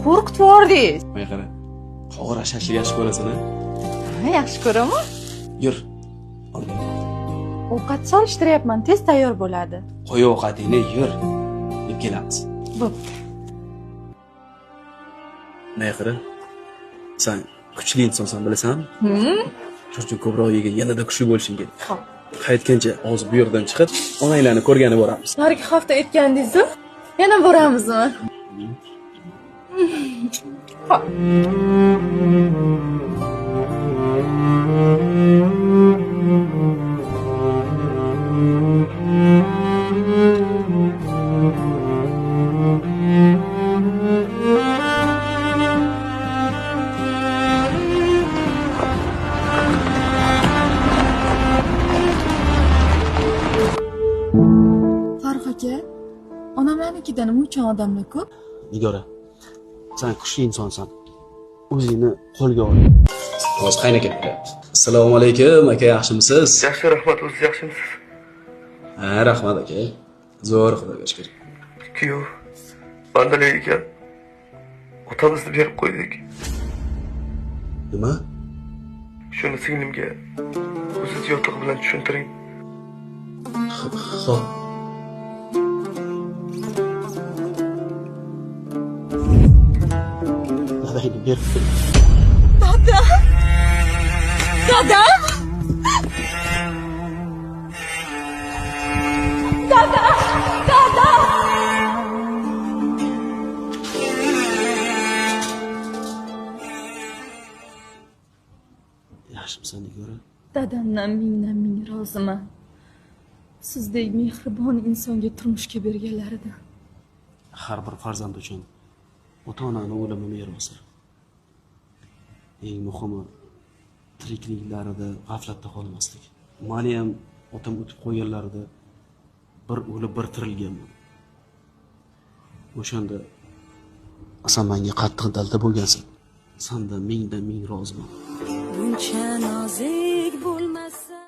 Qo'rqitib yubordingiz. Menga qara. Qog'ir shashlik yaxshi ko'rasan, a? Ha, yaxshi ko'raman. Yur. Ovqat solishtiryapman, tez tayyor bo'ladi. Qo'y ovqatingni, yur. Yeb kelamiz. Bo'pti. Menga qara. Sen kuchli insonsan, bilasanmi? Shuning uchun ko'proq yegin, yanada kuchli bo'lishing kerak. Xo'p. Qaytgancha hozir bu yerdan chiqib, onanglarni ko'rgani boramiz. Narigi hafta aytgandingiz-ku, yana boramizmi? Xo'p. Farruh aka, onamlarnikida nima uchun odamlar ko'p? Nigora, sen kuchli insonsan. O'zingni qo'lga ol. Hozir qaynaka kelyapti. Assalomu alaykum aka, yaxshimisiz? Yaxshi, rahmat. O'zingiz yaxshimisiz? Ha, rahmat aka. Zo'r, Xudoga shukr. Kuyov bandalik ekan. Otamizni berib qo'ydik. Nima? Shuni singlimga o'zingiz yotig'i bilan tushuntiring. Xo'p. Dadangni berib qo'y. Dada! Dada! Dada! Dada! Yaxshimisan, Nigora? Dadamdan mingdan ming roziman. Sizdek mehribon insonga turmushga berganlaridan. Har bir farzand uchun ota-onani o'limi merosdir. Eng muhimi tirikliklarida g'aflatda qolmaslik. Meni ham otam o'tib qo'yganlarida bir o'lib bir tirilganman. O'shanda sen menga qattiq dalda bo'lgansan. Sendan mingdan ming roziman. Buncha nozik bo'lmasa.